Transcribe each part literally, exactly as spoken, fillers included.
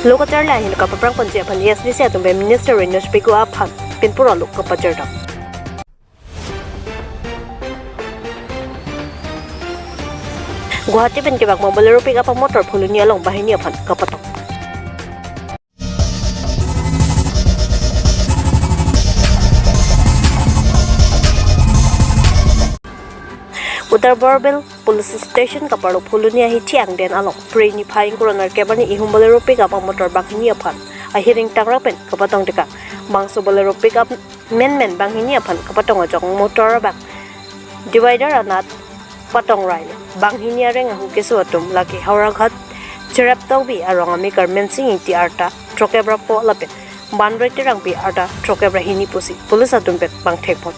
Lo kacharli ahin kapaprang ponji aphan A S D C atum pen Minister Rinosh Pegu aphan pinpur alo kapacherdam. Guwahati pen kevang Bolero pickup amotor Phuloni along banghini aphan kapatong. Uttar Borbil Police Station kaparlo Phuloni ahithi angden along Phre niphai ingkoi ra nerkep arni ihum Bolero pickup amotor banghini aphan ahiring tangrak pen kapatong tekang. Bangso Bolero pickup menmen banghini aphan kapatong ajok motor abang divider anat patong railo. Banghini areng ahu keso atum lake Howraghat Cheraptongbi arong amekar Mensing Ingti arta throkkep ra pho lapen Banroi Terangpi arta throkkep ra hini pusi police atum pen pangthek pon.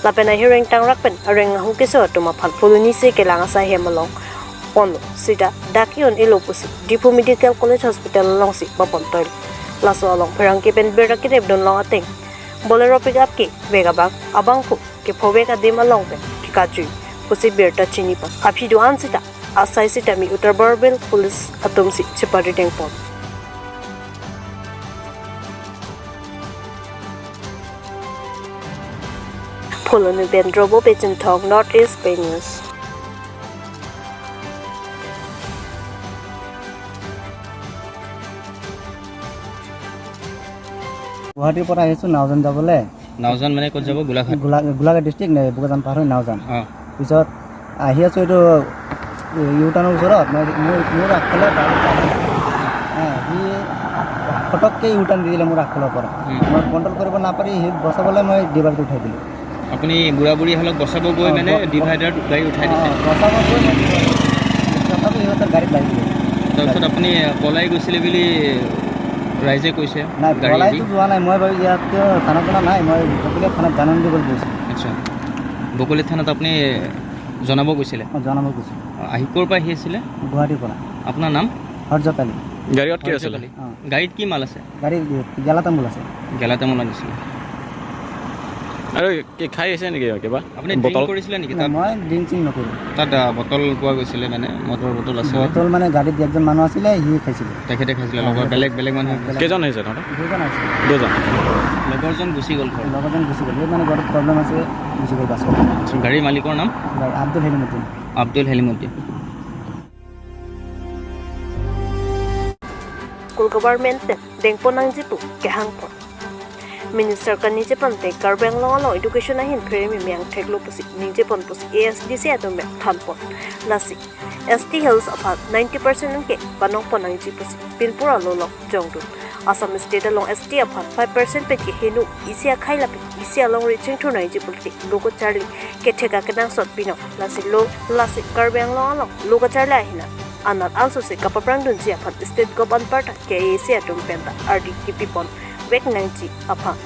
Lapen ahiring tangrak pen areng ahu keso atum aphan Phuloni si kelang asai hem along ponlo sita dak ki-un-elo pusi Diphu Medical College Hospital alongsi bapon toilo. Laso along pherangke pen birta kedep dun long ateng Bolero pickup kevek abang abangphu kephovek adim along pen kekajui pusi birta chini pon. Aphi do-an sita asai sitame Uttar Borbil Police atum si cheparideng pon. Phuloni pen Drobo Pechinthong, North East Pei News. গুৱাহাটীৰ পৰা আহিছোঁ নাওজান যাবলৈ। নাওজান মানে ক'ত যাব? গোলাঘাট? গোলা-, গোলাঘাট ডিষ্ট্ৰিক্ট নে, বোকাজান পাৰ হৈ নাওজান। অ। পিছত আহি আছোঁ এইটো ইউ টাৰ্ণৰ ওচৰত, মই, মোৰ, মোৰ আগফালে বাইক এটা আহিলে। হা, সি ফটককৈ ইউ টাৰ্ণ দি দিলে মোৰ আগফালৰ পৰা। উম। মই কণ্ট্ৰল কৰিব নাপাৰি সি বচাবলৈ মই ডিভাইডাৰটো উঠাই দিলোঁ। আপুনি বুঢ়া বুঢ়ীহালক বচাবগৈ অ, মানে ব-, ডিভাইডাৰত গাড়ী উঠাই দিছে? অ, বচাবগৈ মই, তথাপি সিহঁতৰ গাড়ীত লাগি গ'ল। তাৰপিছত আপুনি পলাই গৈছিলে বুলি ৰাইজে কৈছে? নাই, গাড়ীয়েদি? পলাইতো যোৱা নাই। মই বাৰু ইয়াত থানা চানা নাই, মই বকলীয়া থানাত জাননী দিবলৈ গৈছোঁ। আচ্ছা, বকলীয়া থানাত আপুনি জনাব গৈছিলে? অ, জনাব গৈছোঁ। আহি ক'ৰ পৰা আহি আছিলে? গুৱাহাটীৰ পৰা। আপোনাৰ নাম? হৰ্জত আলী। গাড়ীত কি আছিলে? হৰ্জত আলী। অ। গাড়ীত কি মাল আছে? গাড়ীত গেলা তামোল আছে। গেলা তামোল আনিছিলে। আৰু কি খাই আছে নেকি কিবা? আপুনি ড্ৰিংক বটল? কৰিছিলে নেকি নাই, তাত? মই ড্ৰিংক চিং নকৰোঁ। তাত, আ, বটল পোৱা গৈছিলে, মানে মদৰ বটল আছে। বটল মানে গাড়ীত একজন মানুহ আছিলে, সি খাইছিলে। তেখেতে খাইছিলে, অ, লগৰ বেলেগ, বেলেগ মানুহে খাইছিলে। কেইজন আহিছে তহঁতৰ? দুজন আহিছিলে। দুজন। লগৰজন গুচি গ'ল ঘৰ? লগৰজন গুচি গ'ল। এই মানে ঘৰত প্ৰব্লেম আছে, গুচি গ'ল বাছত। আচ্ছা, গাড়ীৰ মালিকৰ নাম? গাড়ী আব্দুল হেলিমুদ্দিন। আব্দুল হেলিমুদ্দিন। School government pen dengpon nangji pu kehang pon. Minister kaningje pon te Karbi Anglong along education ahin pherememe angthek lo pusi ningje pon pusi A S D C atum pen than pon. Lasi S T Hills aphan ninety percent anke panong pon nangji pusi pinpur alo long jongdun. Assam State along S T aphan five percent pen keheno isi akhei lapen isi alongri chingthur nangji pulote lo kacharli kethek akenangsot pinon. Lasi lo, lasi Karbi Anglong along lo kacharli ahin anat ansose kapaprang dunji aphan State Government aparta K A A C atum penta ardi kipi pon vek nangji aphan.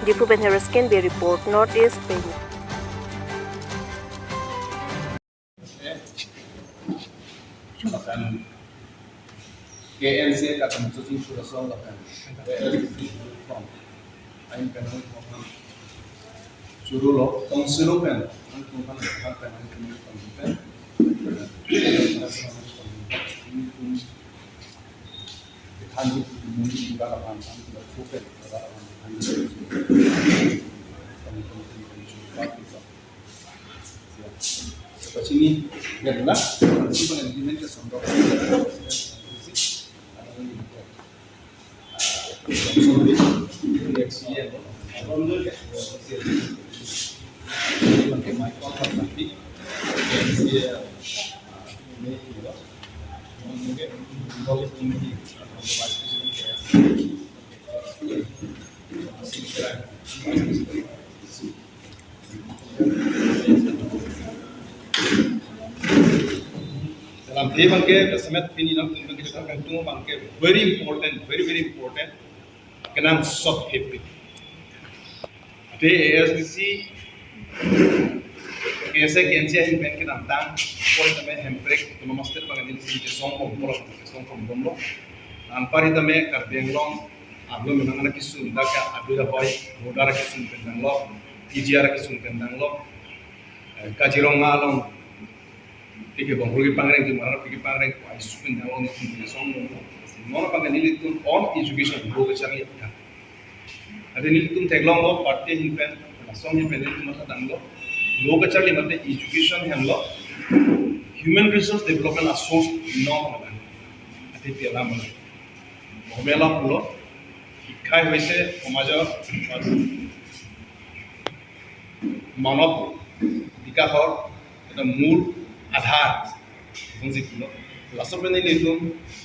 Diphu pen Heresken Bey report, North East Pei News. Bahkan K N C A kata musuh sing sudah song bahkan. Ain pen hong hong churu lo, tong siru pen, hong hong hong hong pen, hong hong hong pen. Than di muni di bala pan, pan di bala pan, pan di bala pan. Kami kami kami kami churu. Pachini, ya, lah, itu kan implement ke sondok. Dalam he bangke, semet pini dalam pini bangke, dalam kantung bangke, very important, very, very important. Kenangsot he pini. Ate A S D C, K S A, K N C A ahin pen kedamtang, pon tame Hemprek, Autonomous State bang A S D C song pon, pon song pon pon lo. Anpar tame Karbi Anglong, ablo menang anak kisun, dak ablo dah hoi, boda anak kisun pen dang lo, P G R anak kisun pen dang lo. Eh, Kaziranga along, Pike bongkru kepangreng ke mara pike pangreng ko ai supen dawa ni tum song mo. Mona pangan nelitum on education lo kacharli aphan. Ade nelitum theklonglo party ahin pen, asong ahin pen nelitum matha damlo. Lo kacharli mate education henlo human resource development a source no. Ade pela mana. Bomela pulo, শিক্ষাই হৈছে সমাজৰ মানৱ বিকাশৰ এটা মূল আধাৰ, বুজি পুলো। Laso pen nelitum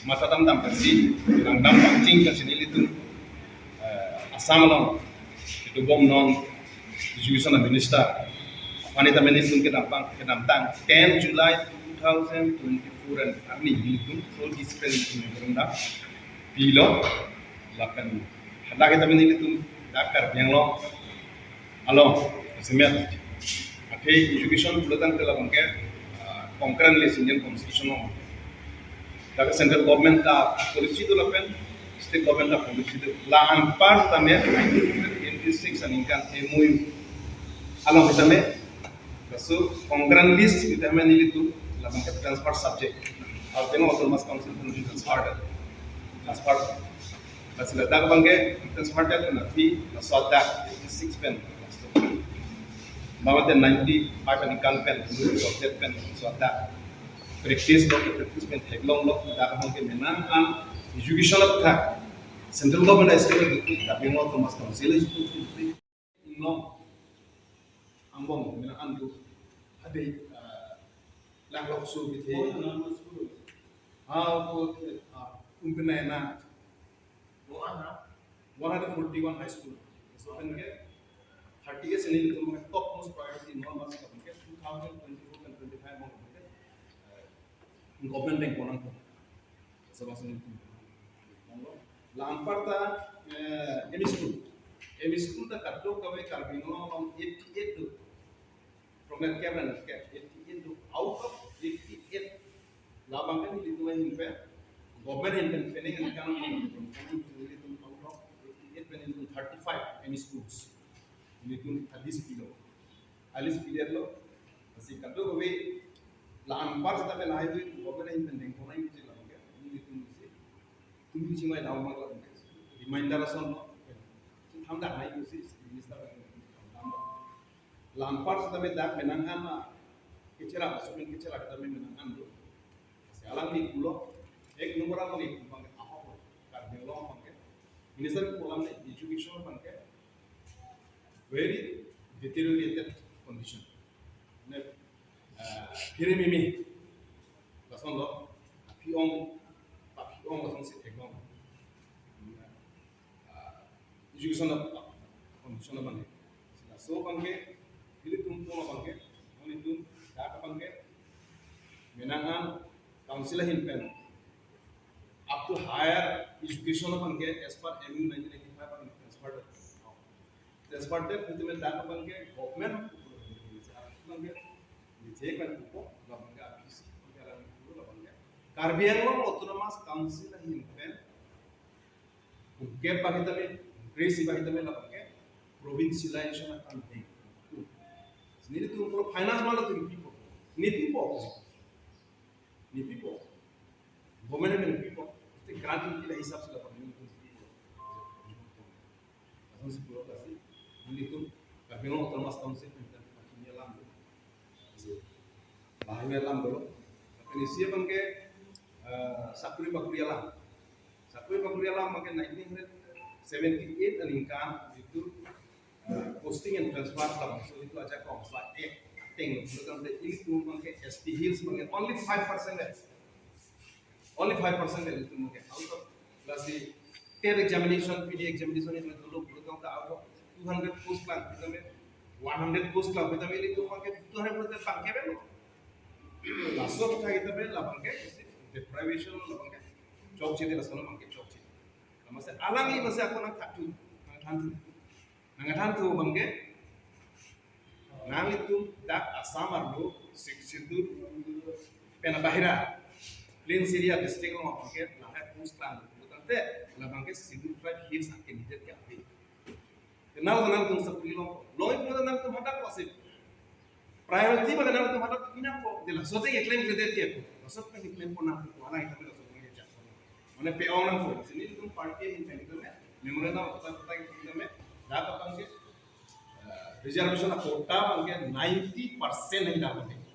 matha dam dam pensi, langdam pangching pensi nelitum, eh, Assam along, itu bom non education minister, aphan tame nelitum kedam pang, kedamtang, ten July two thousand twenty-four an arni nelitum, so dispen nelitum kedam pilo, lapen, hadak tame nelitum, dak Karbi Anglong along, semet. Athe education pulotangte labangke, ah, concurrent list Indian Constitution along. Dak central government ta policy do lapen, state government ta policy do. La anpar tame nineteen eighty-six aningkan M O U along tame, so concurrent list tame nelitum, labangke transfer subject. Authentic Autonomous Council pun transfer, transfer. Lasi ladak abangke transfer dak na phi, laso dak eighty-six pen. Bang ate ninety-five aningkan pen, subject pen, so dak practice lo, practice pen theklonglo, dak abangke menang an education aphuthak. Central government a state government, Karbi Anglong Autonomous Council, Inglong angbong menang an do. Ade, ah, lang lok su bithe. Oh, yang lama school. Ah, ko, ah, umpenai na. Oh, ah, na. One hundred forty-one high school. So, kan ke thirty years ini itu top most priority, no mas kan ke two thousand twenty-four dan twenty-five mau kan ke, eh, government bank konang ko. Sabah sini itu. La anpar ta, eh, M E school. M E school ta kadokave Karbi Anglong along eighty-eight do. From that cap and cap, eighty-eight do. Out of eighty-eight, labang kan nelitum ahin pen, government ahin pen, pen aningkan, nelitum out of eighty-eight pen nelitum thirty-five M E schools. Nelitum a list pilo. A list pilo. Lasi kadokave la anpar seta pen lahai do, government ahin pen dengkon nangji labangke, nelitum si, tumi chingvai dam abang labangke. Reminder ason lo. Thamdak nangji si, minister dam lo. La anpar seta pen dak menang an, ah, kecherak, so pen kecherak seta pen menang an do. Lasi alangli pulo, ek number alangli pu abangke ahok lo. Karbi Anglong abangke. Minister pu alam ne education abangke very deteriorated condition. Ne, ah, phiremimi. Lason lo, phi-ong, phi-ong lason si theklong. Ah, education a condition abangke. Laso abangke, nelitum pon abangke, nelitum dak abangke, menang an council ahin pen up to higher education abangke as per M U nineteen eighty-five abangke transfer. Transfer te, itu men dak abangke government abangke, nijek kan kupo, abangke A P C, abangke alang kupo, abangke Karbi Anglong Autonomous Council ahin pen, ungkep abang tame, grace abang tame labangke, provincialization akan ding. Nelitum pulo finance mala tu nipipo. Nipipo. Nipipo. Government nipipo. Te grant nila hisap si labang nelitum nipipo. Lason si pulo lasi, nelitum Karbi Anglong Autonomous Council pen kita punya alam. Bahaya alam dulu. Tapi ni siapa ke, eh, sakuri bakuri alam. Sakuri bakuri alam abangke nineteen seventy-eight aningkan itu, eh, posting and transfer labangso itu ajakong, sla ek ateng lo. Lalu kan ini tu abangke S T Hills abangke only five percent ya. Only five percent ya itu abangke. Out of, lasi TET examination, P D examination itu dulu, dulu kan out of two hundred post klang, kita me one hundred post klang, kita me itu abangke two hundred post klang ke belo. Laso kita kita me labangke deprivation labangke. Chokche de laso labangke chokche. Masa alangli masa ako nangthandu, nangthandu. Nangthandu abangke, nanglitum dak Assam arlo Sixth Schedule pen abahira, plains area district along abangke lahai post klang. Tangte labangke Scheduled Tribe Hills a candidate ke ave. Kenal kenal tung sakuri long, long itu nangtum hadak wasip. Priority bagi nangtum hadak ina po, de laso te claim ke dia po. Laso te claim po nangpo, alang ita laso te jak. Mane pe-ong nangpo. Lasi nelitum party ahin pen itum memorandum kota kota itum me, dak abang ke, eh, reservation a-quota abang ke ninety percent ahin dak abang ke.